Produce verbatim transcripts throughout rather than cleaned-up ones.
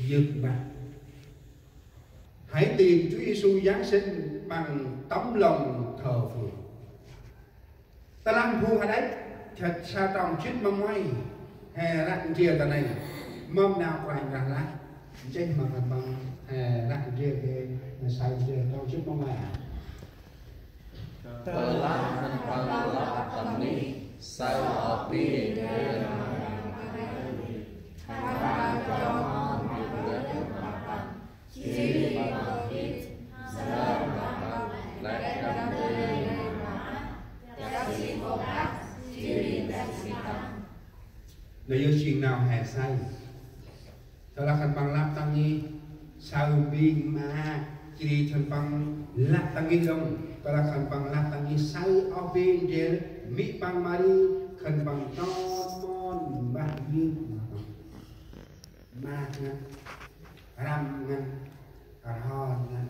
Yơk Mbah. Hãy tìm Chúa Giêsu Giáng sinh bằng tấm lòng thờ phượng. Tơlah phung hađăch sa trong jât ma nguay, he ră ndrel ta nây, mâm nau Kôranh Brah lah, nchih ma khân păng, he ră ndrel geh, he saơ ndrel trong jât ma nguay. Tơlah khân păng lăp ta nây, saơ oh bê ndrel ma păng, khân păng chon mon yơk ma păng, jêh ri păng gĭt, saơ ma păng, lĕ đăm dơi ma păng, dak si bok dak, jêh ri dak si păng. Nây yơh jêng nau he saơ. Tơlah khân păng lăp ta ngih, saơ mbing ma, jêh ri khân păng lăp ta ngih đŏng. Tơlah khân păng lăp ta ngih, saơ oh bê ndrel mê̆ păng Mari, khân păng chon mon mbah yơk ma păng. Maak ngăn, răm ngăn, rhon ngăn.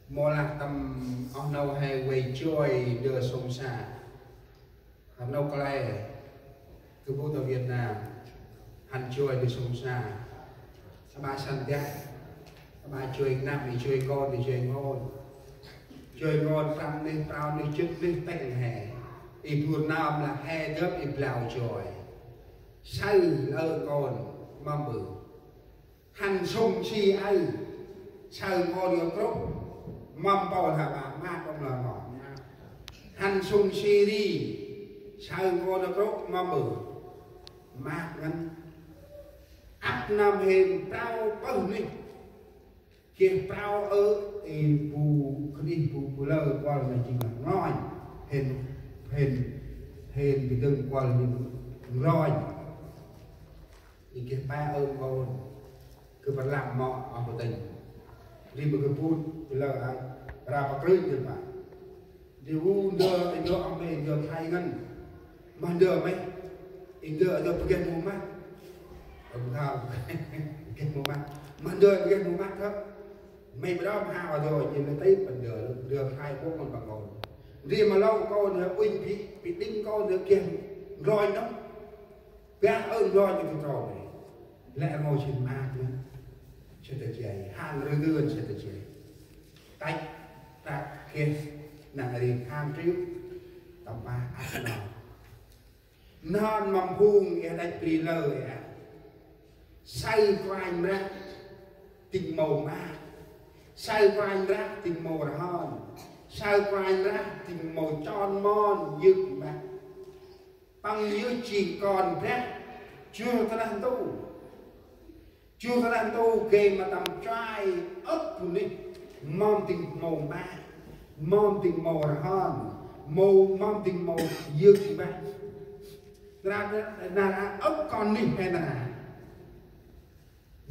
Mâu lah tâm oh nô he vay joi ndơ sông sa. Hăn nô kăl e, gâp ƀư ta Việt Nam, hăn joi ndơ sông sa. Aƀă săn dak, aƀă joi năm, joi kon, joi ngon. Joi ngon prăm nuyh, prao nuyh, jât nuyh, tĕng he. I bur nơm lah he gâp i blau joi. Saơ lơ kon, mâm ƀư. Hăn sŭng si aơ, saơ nkôn yơh krŭp, mâm pôl ha ƀă, maak ôh lah mâm. Hăn sŭng si ri, saơ nkôn yơh krŭp, mâm ƀư. Maak ngăn. Ăp nơm hên prao pơh nuyh. Geh prao ơ, ê bu kơnih bu bu lơ kuăl ma jêng lah nglônh. Hên, hên, hên bi dâng kuăl jêng nglônh. I geh pe ơ nkôn, gâp rlăm mâu oh bu tĭng. Ri ma gâp bŭt, bi lơ a, ra pa krưch gâp ma. Ri u ndơ, ndơ oh mê̆, ndơ Thai ngăn. Ma ndơ mê̆, ndơ, ndơ pơgeh mâu măt. Ơ, bu hao, pơgeh mâu măt. Ma ndơ pơgeh mâu măt hŏ. Mê̆ ma đŏm hao ndơ, jêng lĕ tĭp, ndơ, ndơ Thai kŏ ngăn păng kon. Ri ma lŏ kon, ndơ uănh bi, bi đĭng kon, ndơ geh nglônh đŏng. Gah ơ nglônh ñu kơ trâu nê. Lĕ rngôch sĭn maak ngăn. Sĭt ta jay. Hăn rơgươn sĭt ta jay. Tăch, tăch geh năng ri kham triu. Tâm pah ăp nơm. Nơm mâm phung i hađăch bri lơ i a. Saơ Kôranh Brah dâng mâu maak. Saơ Kôranh Brah dâng mâu rhon. Saơ Kôranh Brah dâng mâu chon mon yơk mbah. Păng yơh jêng kon Brah, jur ta neh ntu. Jur ta neh ntu gay ma tâm chuai âk bunuyh, mâm dâng mâu maak, mâm dâng mâu rhon, mâu, mâm dâng mâu yơk mbah. Nar aơ, nar aơ âk kon nuyh he nar aơ.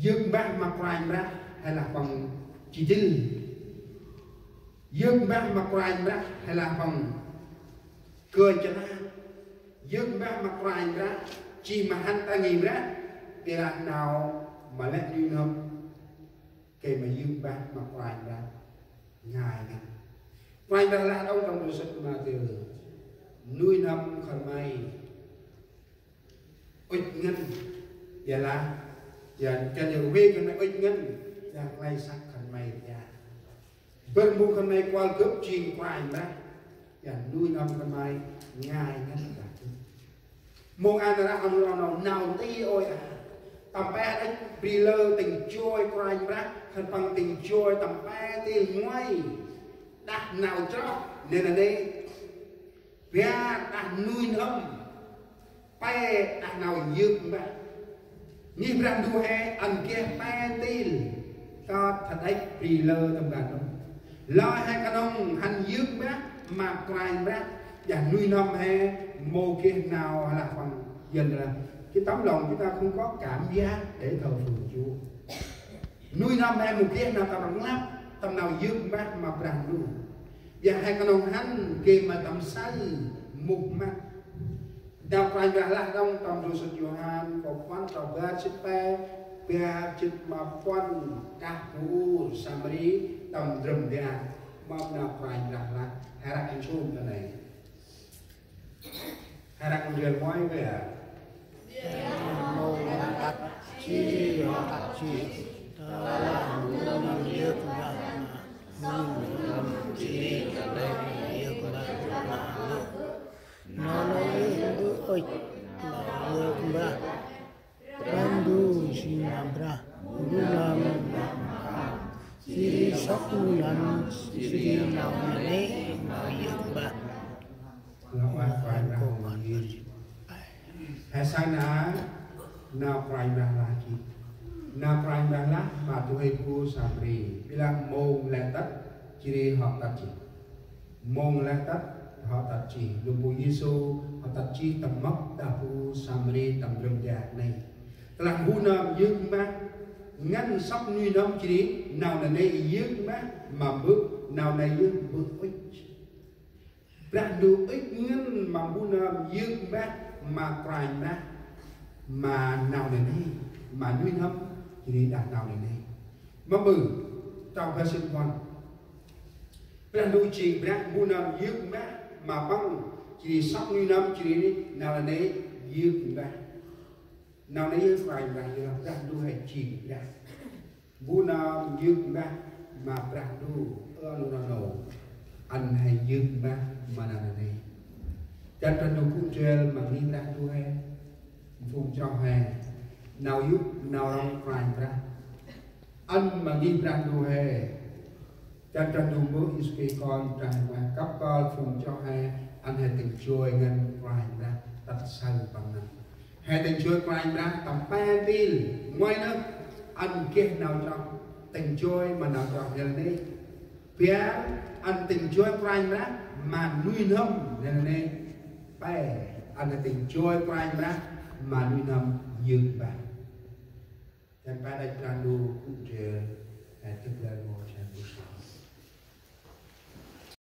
Yơk mbah ma Kôranh Brah, he lah păng ji dĭl. Yơk mbah ma Kôranh Brah, he lah păng gơnh chă lah. Yơk mbah ma Kôranh Brah, jêh ma hăn ta ngih Brah, ƀiălah nau ma lĕ nuih n'hâm. Gay ma yơk mbah ma Kôranh Brah, ngai ngăn. Kôranh Brah lah đŏng tâm ndơ săk Mathiơ. Nuih n'hâm khân may. Ŭch ngăn, ƀiălah, ya, kan ya wê khân may ŭch ngăn, ya, klei săk khân may, ya. Bâr mbu khân may kuăl gâp jêng Kôranh Brah, ya, nuih n'hâm khân may, ngai ngăn, ya. Mông an ră, ăn ră nau, nau nti ôi a. Tâm pe ăch bri lơ tĭng joi Kôranh Brah, khân păng tĭng joi tâm pe nti nguay. Đah nau chroh, nê nê nê. Ƀiă đah nuih n'hâm. Pe đah nau yơk mbah. Ngih Brah Ndu he ăn geh pe ntil. Kơt hađăch bri lơ tâm ban đŏng. Lơi he knŏng hăn yơk mbah ma Kôranh Brah. Dah nuih n'hâm he mâu geh nau lah păng. Yơn lah. Cái tấm lòng chúng ta không có cảm giác để thờ phượng Chúa. Nuih n'hâm he mâu geh nau tâm rnglăp, tâm nau yơk mbah ma Brah Ndu. Dah he knŏng hăn gay ma tâm saơ muh măt. Nau Kôranh Brah lah đŏng tâm ndrôm săk Yôhan, kô puăn, trong bar jât pe, bar jât ma puăn, kah bu ur Samari, tâm ndrơm bar, mâm nau Kôranh Brah lah, he răk nsum ta nây. He răk ndrel nguay ƀiă. Jêh ri hŏ tât jêh. Tơlah mbu nơm yơk mbah ma nuih n'hâm, jêh ri nau nây yơk mbah ma lŭ. Nau nây mbơ̆ ŭch ma yơk mbah. Brah Ndu jêng nau Brah mbu nơm, jêh ri sŏk nuih n'hâm, jêh ri nau nây nau yơk mbah. He saơ nau Kôranh Brah lah jêh. Nau Kôranh Brah lah ma du huê bu Samari. Bi lah mông lĕ tât, jêh ri hŏ tât jêh. Mông lĕ tât, hŏ tât jêh. Nơm bu Yêsu hŏ tât jêh tâm mâp đah bu Samari tâm ndrơm dak nây. Tơlah mbu nơm yơk mbah ngăn sŏk nuih n'hâm, jêh ri nau nây yơk mbah ma mbơ̆, nau nây yơk mbơ̆ ŭch. Brah Ndu ŭch ngăn ma mbu nơm yơk mbah ma Kôranh Brah ma nau nây, ma nuih n'hâm, jêh ri đah nau nây. Ma mbơ̆, trong bar jê̆t puăn. Brah Ndu jêng Brah mbu nơm yơk mbah ma păng, jêh ri sŏk nuih n'hâm, jêh ri nau nây yơk mbah. Nau nây yơk Kôranh Brah, yơk Brah Ndu he jêng Brah. Mbu nơm yơk mbah ma Brah Ndu, ơ nô nô nô, ăn he yơk mbah ma nau nây. Dăn Brah Ndu phung Israel ma ngih Brah Ndu he, phung chroh he, nau yŭk nau rŏng Kôranh Brah. Ăn ma ngih Brah Ndu he. Dăn Brah Ndu mbơ̆ Yêsu Krist Kon Brah Ndu he, kăp kơl phung chroh he, ăn he tĭng joi ngăn Kôranh Brah tât saơ păng ngăn. He tĭng joi Kôranh Brah tâm pe mpil, ngoai nơh, ăn geh nau chroh, tĭng joi ma nau chroh nel nê. Bar, ăn tĭng joi Kôranh Brah ma nuih n'hâm nel nê. Pe, ăn tĭng joi Kôranh Brah ma nuih n'hâm yơk mbah. Dăn pe đăch Brah Ndu gŭ